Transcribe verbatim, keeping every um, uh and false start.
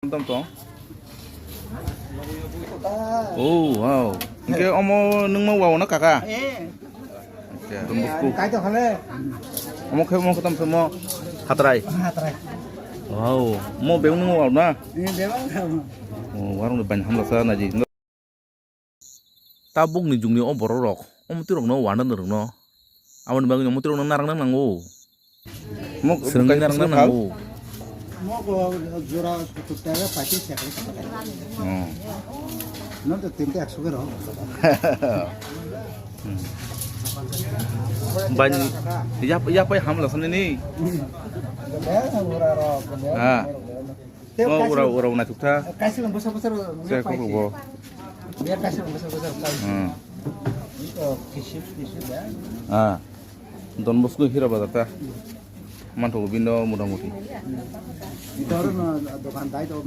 Tong tong. Oh, wow. Hingke omo nungma wow na kaka? Eh. Acha, Don Bosco. Kai to khale. Omo khe omo khe tamo samo hatrai. Hatrai. Wow, mo beng nungma wow na? Eh, beng wow. Oh, warung de ban hamla sa naji. Tabukni jugni o borok rok, o mwtwi rokno wanda rwngno. Aboni bagwi no mwtwi rokno narwkna nango. Mo swrwngwi narwkna nango. Mo jora sottor taka paise sekali. Oh. No to tinta ekso kero. Bani ya ya pai hamla sani ni. Ya, ura ro. Ah. Teo Oh, kaisa ura, ura, una tukta. Kaisa lang bwsa bwsa ro, Saya kok lo. Ya kaisa lang bwsa bwsa ro. Hmm. Ito, kisip, kisip, ya. Ah. Don Bosco hira bazar ta. Manto bindo motamuti. Ito ro no, dokan dai to,